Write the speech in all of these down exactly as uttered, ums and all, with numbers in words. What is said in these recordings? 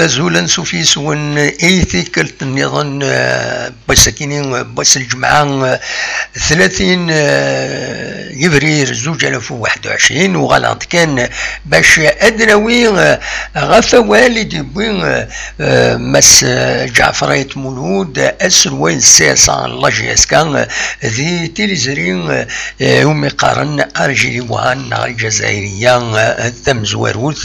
Azul, ansuf yes-wen i tikkelt nniḍen, eh, n wass-akini, eh, n wass n lǧemɛa, eh, tlatin, eh, yebrir zuǧ alaf u waḥed u ɛecrin. Uɣaleɣ-d kan bac ad nawi, eh, ɣef wawal i d-yewwi, eh, eh, Mass, eh, Ǧaɛfer Ayt Mulud, aselway n C S A n la J S K, eh, di tiliẓri, eh, umi qqaren Arjiliwan neɣ Lǧazayriya, eh, tamezwarut.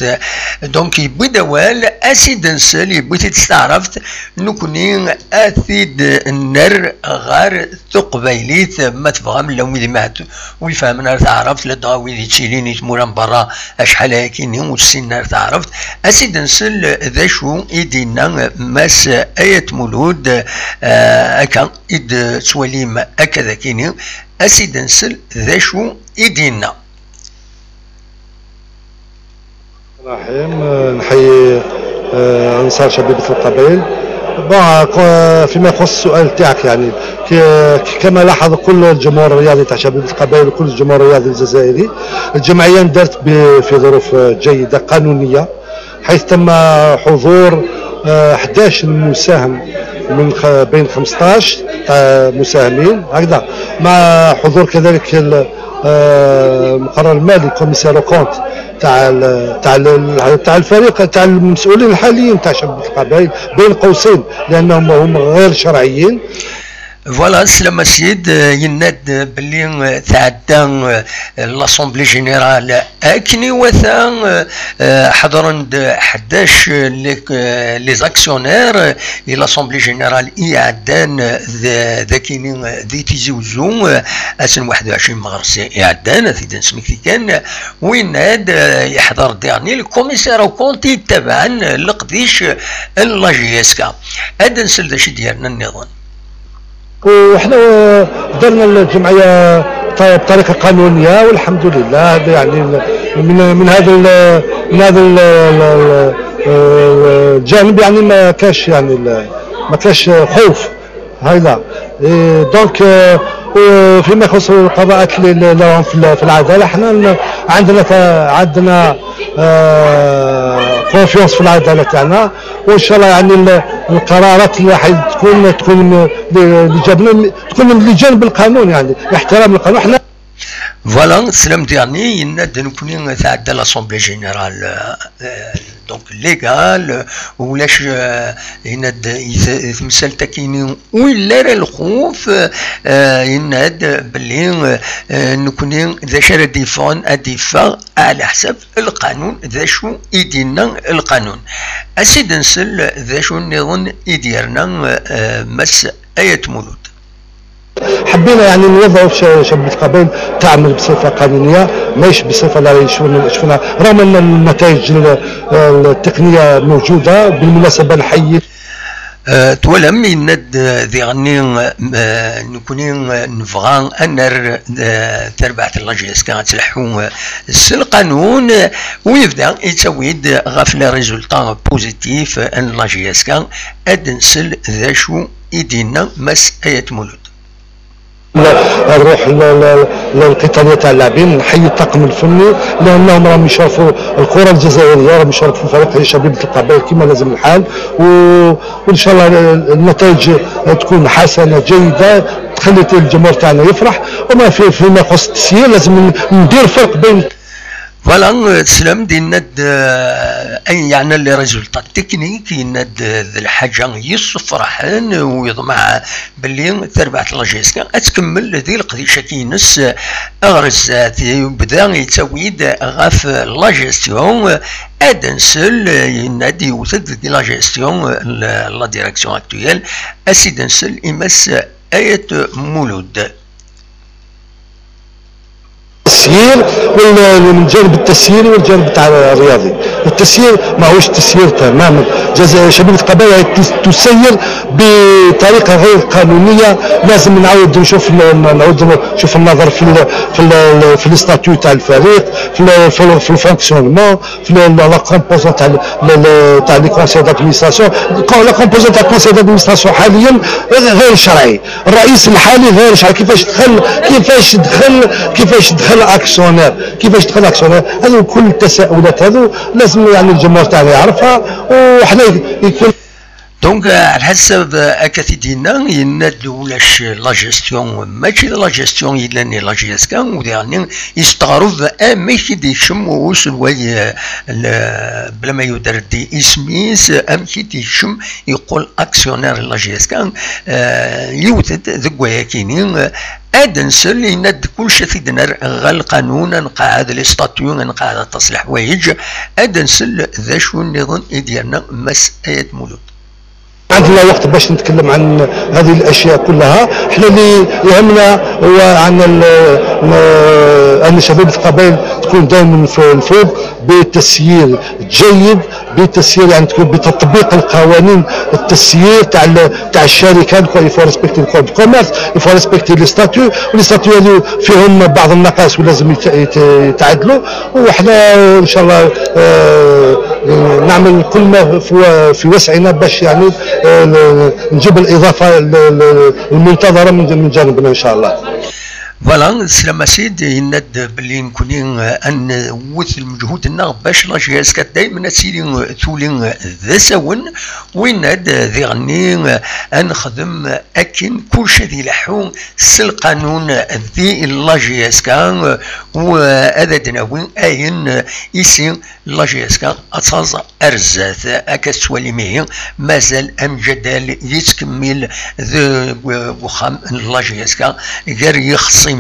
Donc, yewwi-d awal, a s-id-nsel, yewwi-t-id s taɛrabt, nekkni a t-id-nerr ɣer teqbaylit, ma tebɣam, llan wid imahat ur ifehmen ara taɛrabt, ladɣa wid yettilin i tmura n berra acḥal ayakini ur ssinen ara taɛrabt. A s-id-nsel d acu i d-yenna Mass Ayt Mulud, eh, akka i d-tettwalim akka d akini, a s-id-nsel d acu i d-yenna. الرحيم. آه، نحيي، آه، أنصار شبيبة القبائل. Bon، ق-، فيما يخص السؤال تاعك، يعني، ك-، كما لاحظ كل الجمهور الرياضي تاع شبيبة القبائل وكل الجمهور الرياضي الجزائري، الجمعية اندرت ب-، في ظروف جيدة قانونية، حيث تم حضور، آه، حداش مساهم من خ-، بين خمسطاش تاع مساهمين هكذا، مع حضور كذلك ال-، آه، المقرر المالي، commissaire aux comptes تاع ال-، تاع ال-، تاع الفريق، تاع المسؤولين الحاليين تاع شباب القبائل، بين قوسين، لأنهم هم غير شرعيين. Voilà, Slam Sid, euh, yenna-d belli, euh, tɛedda, euh, l'Assemblée Générale akken iwata, euh, euh, ḥeḍren-d ḥdac, euh, les, euh, les actionnaires, euh, i l'Assemblée Générale i iɛeddan, euh, d-, d akini, euh, di Tizi Uzzu, euh, ass n waḥed u ɛecrin meɣres iɛeddan, ad t-id-nesmekti kan, winna-d, euh, yeḥḍer diɣni le commissaire aux comptes yettabaɛen, euh, leqdic, euh, n la J S K. Ad nsel d acu i d-yernan nniḍen. وحنا درنا الجمعيه ط-، بطريقه قانونيه، والحمد لله. هذا يعني ال-، من، من هذا ال-، من هذا ال-، ال-، ال-، الجانب، يعني، ما كاش، يعني، ال-، ما كاش خوف. هايلا. إيه، دونك، آه، وفيما يخص القضاءات اللي، اللي راهم في ال-، في العداله، حنا ن-، عندنا ت-، عندنا، آه، confiance في العداله تاعنا. وان شاء الله، يعني، ال-، القرارات اللي حتكون، تكون اللي جابنا تكون من اللي جانب القانون، يعني، احترام القانون. حنا Voilà, Slam Diani yenna-d nekkni tɛedda l'Assemblée Générale, euh, euh, donc légale, euh, ulac, euh, yenna-d yet-, temsalt akini ur yelli ara lxuf, euh, yenna-d belli, euh, euh, nekkni d acu ara d-yeffɣen, ad d-yeffeɣ ɛla ḥsab lqanun, d acu i d-yenna lqanun. A s-id-nsel d acu nniḍen i d-yerna, euh, Mass Ayt Mulud. حبينا، يعني، نوضعوا ش-، شبيبة القبائل تعمل بصفة قانونية، ماهيش بصفة لا شفنا، شفنا، رغم أن النتائج ال-، التقنية موجودة. بالمناسبة نحيي. Euh, twalam, yenna-d, euh, diɣenni, euh, nekkni, euh, nebɣa ad nerr, euh, tarbaɛt n la J S K ad tleḥḥu, euh, s lqanun, euh, u yebda yettawi-d ɣef les résultats positifs n la J S K. Ad nsel d acu i d-yenna Mass Ayt Mulud. نروح ل-، ل-، للقتاليه تاع اللاعبين، نحيي الطاقم الفني لانهم راهم يشرفوا الكره الجزائريه، راهم يشرفوا فريق شبيبه القبائل كما لازم الحال، و-، وان شاء الله النتائج تكون حسنه جيده تخلي الجمهور تاعنا يفرح. وما في، فيما يخص التسيير لازم ندير فرق بين. Voilà, euh, Slam yenna-d, euh, ayen yeɛnan les résultats techniques, yenna-d, euh, d lḥaǧa yessefraḥen, u yeḍmeɛ belli tarbaɛt n la J S K ad tkemmel di leqdic-agi-ines, euh, ɣer zdat. Yebda yettawi-d ɣef la gestion, euh, ad nsel, euh, yenna-d yewwet-d deg la gestion, euh, la, la direction actuelle, a s-id-nsel i Mass Ayt Mulud. التسيير وال-، من الجانب التسييري والجانب تاع الرياضي. التسيير ماهوش تسيير تماما. جزائر، شبيبة القبائل هي تس-، تسير بطريقة غير قانونية. لازم نعاود نشوف ن-، نعاود نشوف النظر في ال-، في ال-، في الاستاتيو تاع الفريق، في ال-، في ال-، في الفونكسيونمون، في ال-، لا كومبوزون تاع ال-، ال-، ال-، تاع لي كونساي دادمينستراسيون. لا كومبوزون تاع الكونساي دادمينستراسيون حاليا غير شرعي. الرئيس الحالي غير شرعي، كيفاش دخل، كيفاش دخل، كيفاش دخل اكسيونير، كيفاش دخل اكسيونير؟ هذو كل التساؤلات هذو لازم يعني الجمهور تاعنا يعرفها، وحنا يكون Donc, euh, على حسب، euh, akka t-id-yenna, yenna-d ulac la gestion, mačči d la gestion yellan i la J S K, u diɣen yesteɣreb amek i d-yekcem uselway, euh, le-, bla ma yuder-d isem-is, amek i d-yekcem, yeqqel actionnaire n la J S K. Euh, yewwet-d deg wayakini, euh, ad nsel, yenna-d kullec ad t-id-nerr ɣer lqanun, ad nqeɛɛed les statuts, ad nqeɛɛed aṭas n leḥwayeǧ, ad nsel d acu nniḍen i d-yerna Mass Ayad Mulud. عندنا وقت باش نتكلم عن هذه الأشياء كلها. احنا اللي يهمنا هو عن ال-، م-، أن شبيبة القبائل تكون دائما في الفوق بتسيير جيد، بتسيير، يعني، تكون بتطبيق القوانين، التسيير تاع ال-، تاع الشركة. Il faut respecter le code de commerce, il faut respecter les statuts، و les statuts هذو فيهم بعض النقائص ولازم يت-، يت-، يتعدلوا. وحنا إن شاء الله، آه، نعمل كل ما في و-، في وسعنا باش، يعني، آه، نجيب الإضافة ال-، ال-، المنتظرة من، من جانبنا إن شاء الله. Voilà, slam a sidi, yenna-d belli nekni, euh, ad nwet lmeǧhud-nneɣ bac la J S K daymen ad tili, euh, tuli, euh, d asawen, u yenna-d, euh, diɣenni, euh, ad nexdem, euh, akken kullec ad ileḥḥu s lqanun di la J S K, euh, u, euh, ad d-nawi ayen, euh, isi la J S K ad taẓ ar zdat. Akka tettwalim ihi, mazal amjadal yettkemmil deg uxxam n la J S K gar yixṣimen,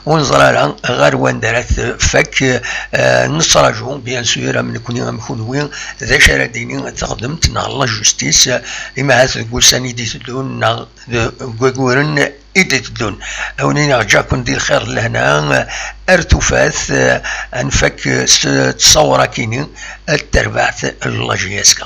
ur neẓri ara ɣer wanda ara tfak. Eh, nettraǧu, bien sûr, am nekni am kunwi, d acu ara d-tini teɣdemt neɣ la justice, imi ahat deg wussan i d-iteddun neɣ deg wayyuren i d-iteddun. Awen-iniɣ ǧǧaken di lxir d lehna, ar tufat, eh, ad nfak s ttṣawra-kini, ad terbeḥ la J S K.